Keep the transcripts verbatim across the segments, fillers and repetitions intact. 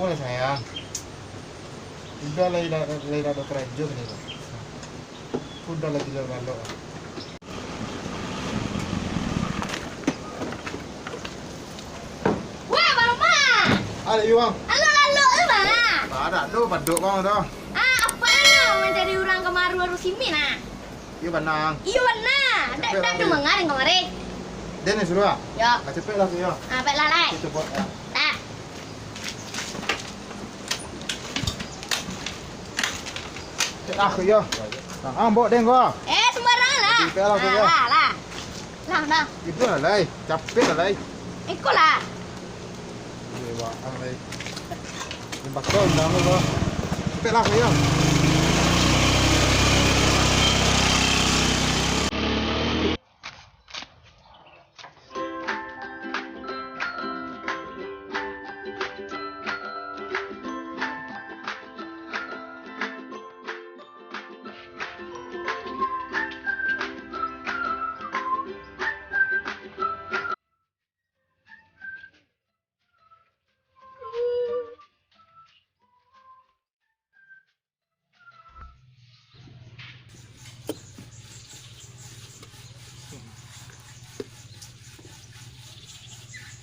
Apo lah, sayang? Udah lah, lah, lah, lah ado karajo kini tu. Udah lah, tigo balok. Wah, Bang Roma! Alah, iyo, Bang. Alo, lalok tu, Bang. Ah, dak ado badok, Bang, tu. Ah, apo lah, mancari urang ka maru-aru simin, ah? Iyo, bana. Iyo, bana. Dak, dak tu manga den kamari. Den nan suruah, ah? Yo. Ah, capek lah, yo. Ah, capek lah, lai. Capek, yo. Ah. Cek ah, yo. Ah, ambok den ko. Eh, sembarang lah. Capek lah, yo. Lah, lah. Lah, lah. Itu lah, lai. Capek lah, lai. Iko lah. Iyo, Bang, lai. Yang bakal undang lo, Bang. Capek lah, yo.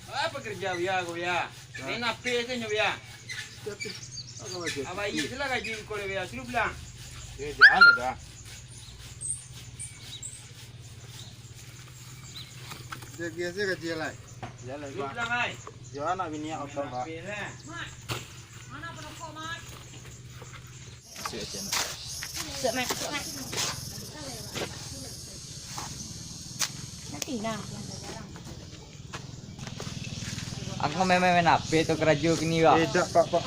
Ah, pekerja Buya ko, Buya. Main H P sajo nyo, Buya. Abaik se lah gaji ko, Buya. Suruah pulang. Eh, jan lah dah. Jan lah, Pak. Suruah pulang, ai. Jan nak bini awak, Pak. Main H P lah. Mak, mana perokok, Mak? Masuk, Mak. Masuk, Mak. Mati nah. Aku memang main H P tu karajo kini, Pak. Eh, dak, Pak, Pak.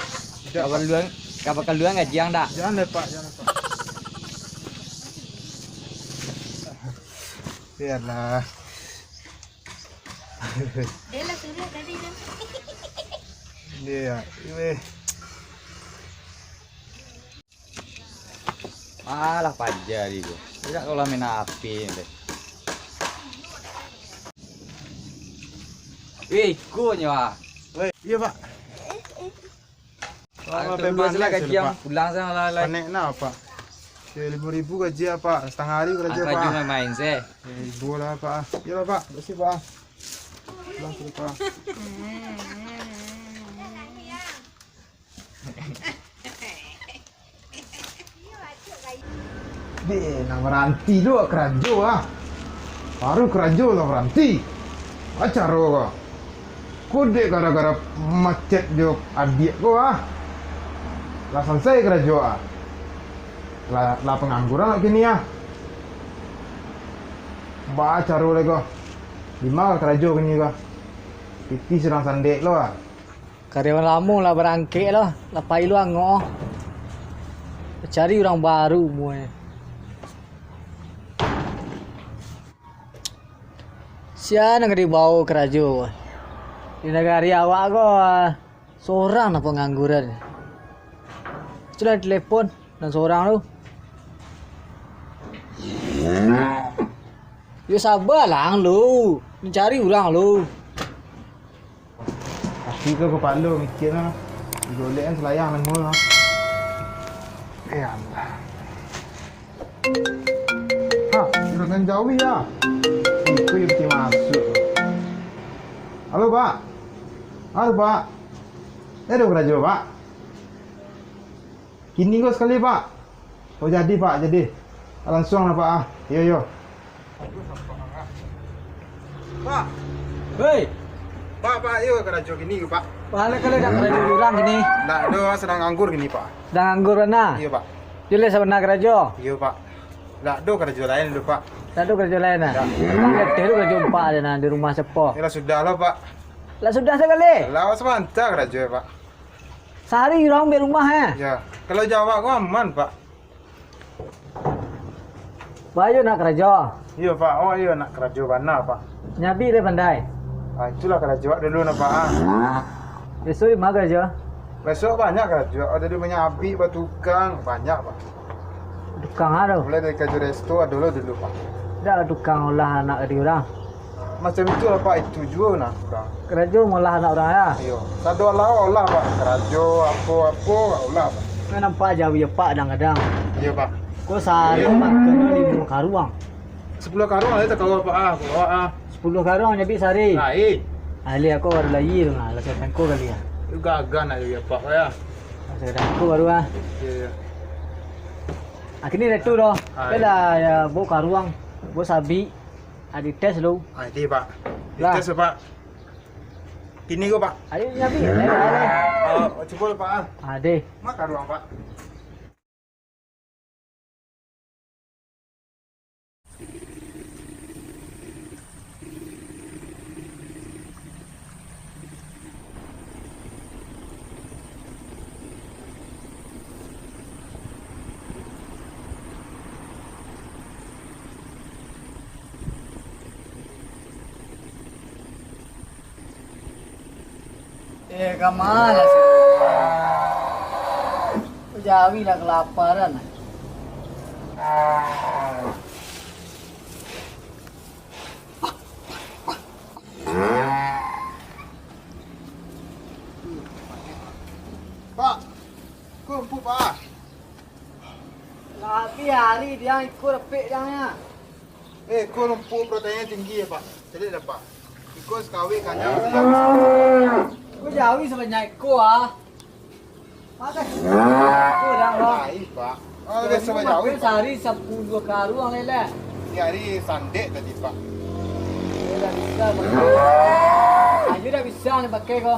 Dak, Pak. Kawan luang, kawan luang gajiang dak? Jan lah, Pak, jan lah, Pak. Biarlah. Dia lah suruh tadi tu. Dia, weh. Alah, paja di ko. Tidak kalau main H P ni deh. Eh, iko nyo ah. Weh, iya, Pak. Wah, Pak, panek lah gaji yang pulang sana lah, lah. Panek nah, Pak. Ya, lima ribu gaji, Pak. Setengah hari kerja, Pak. Angka cuma main se. Ya, ibo lah, Pak. Iyolah, Pak. Makasih, Pak. Pulang sudah, Pak. Deh, nak baranti tu karajo ah. Baru karajo lah baranti. Baa caro ko. Ko dek gara-gara macet jo adiak ko ah. Lah salasai karajo ah. Lah, lah pangangguran lah kini ah. Baa caro lai ko. Dima karajo kini ko. Pitih sadang sandek lo ah. Karyawan lamo lah barangkek lo, lah pai lo angok. Cari urang baru muai. Sia nan ka dibao karajo? Di nagari awak ko, sorang nan pangangguran. Itulah telepon nan sorang tu. Yo sabalah ang lu, cari urang lu. Kaki ko kapalo mikir lah. Digolek kan salayang namo lah. Eh Allah. Ha, juragan Jawi lah. Itu yang piti masuk. Halo, Pak. Halo, Pak. Eh, ado karajo, Pak? Kini ko sakali, Pak. Oh, jadi, Pak, jadi. Langsuang lah, Pak, ah. Iyo, iyo. Pak. Hei. Pak, Pak, iyo karajo kini ko, Pak. Wah, lah kalau dak karajo urang kini. Dak ado, sadang nganggur kini, Pak. Sadang nganggur bana? Iyo, Pak. Jadi sabana karajo? Iyo, Pak. Dak ado karajo lain tu, Pak. Dak ado karajo lain, ah? Dak. Memang leteh tu karajo Pak, di rumah sepo. Iyolah, sudah lah, Pak. Lah sudah sakali? Lah, sabanta karajo, Pak. Sahari urang ambek rumah, eh? Ya. Kalau jawab ko aman, Pak. Bayu nak karajo? Iyo, Pak. Awak iyo nak karajo bana, Pak. Nyabik lai pandai? Ah, itulah karajo awak dulu nah, Pak, ah. Besok di ma karajo? Besok banyak karajo. Awak jadi manyabik, batukang, banyak, Pak. Tukang a tu? Mulai dari karajo resto ado lo dulu, Pak. Dak tukang olah anak gadih urang? Macam itulah, Pak, itu juo nah, urang. Karajo maolah anak urang, ya? Iyo. Sado alah, olah, Pak. Karajo, apo-apo, olah, Pak. Kan nampak jawi Apak kadang-kadang. Iyo, Pak. Ko sahari makan limo karuang. Sapuluah karuang lah, tak kawa, Pak, ah. Kawa, ah. Sapuluah karuang jadi sahari. Lain. Alih aku baru lahir, nah, lah sangko kali ya. Itu gagan aja, Pak, ya. Lah sangko baru, ah. Iyo, iyo. Akhirnya dah tu doh. Ah, iyo. Lah, ya, bawa karuang, bawa sabik. Adi tes lu. Ah, adi, Pak. Lah. Adi tes, Pak. Kini ko, Pak. Ayo, nyabi. Ayo, ayo. Ah, cubo, Pak, ah. Adi. Mak karuang, Pak. Eh, ka ma lah si? Jawi lah kalaparan. Pak, ko rumput, Pak. Lah abih ari diang, iko rapek diang nyo. Eh, ko rumput protainnya tinggi ya, Pak. Caliak dah, Pak. Iko sakawik kanyang. Ko jawi sabanyak iko, ah. Makan. Ko dah, Bang. Ai, Pak. Ah, biasa bajawi, Pak. Sahari sapuluah karuang leleh. Di hari sandek tadi, Pak. Iyo, dah bisa, Bang. Ayo dah bisa ni pakai ko.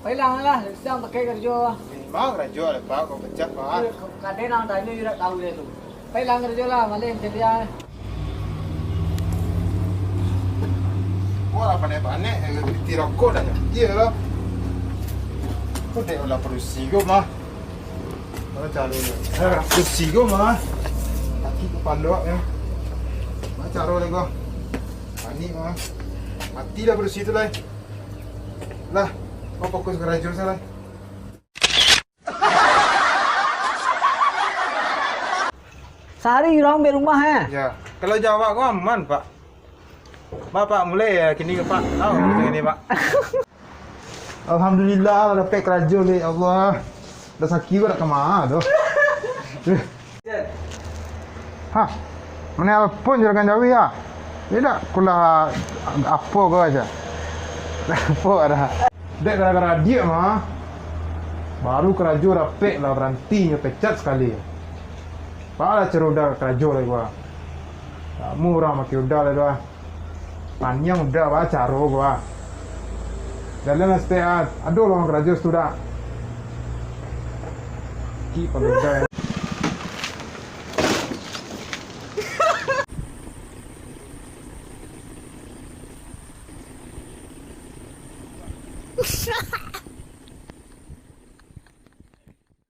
Pai lah, lah, dah bisa pakai karajo. Memang karajo lah, Pak. Kau pecah, Pak. Iyo, kadai nang tanyo, iyo dak tahu dia tu. Pai lah karajo lah, maleh macam dia. Wah, panek-panek, eh, berhenti rokok dah. Iyo lah. Kau dek lah padusi ko mah. Kalau cari, eh, padusi ko mah. Kaki kepala ya. Mana cara lagi kau? Panik mah. Mati lah padusi tu lah. Lah, kau fokus karajo salah. Sahari urang ambiak rumah, eh? Ya, kalau jawab ko aman, Pak. Bapak mulai ya kini, Pak. Tahu macam ini, Pak. Alhamdulillah, lah dapek karajo leh, ya Allah. Dah sakik ko dak kama doh. Hah? Manelpon juragan jawi, ya? Indak, kulah apo ko aja. Apo dah. Dek gara-gara adiak mah, baru karajo dapek lah baranti nyo pecat sakali. Apolah caro Uda karajo lai gua. Lamo urang makai Uda lai gua. Paniang Uda, ba caro gua. Jalan lah saketek ah, ado lowongan karajo situ dak? Ki pado Uda.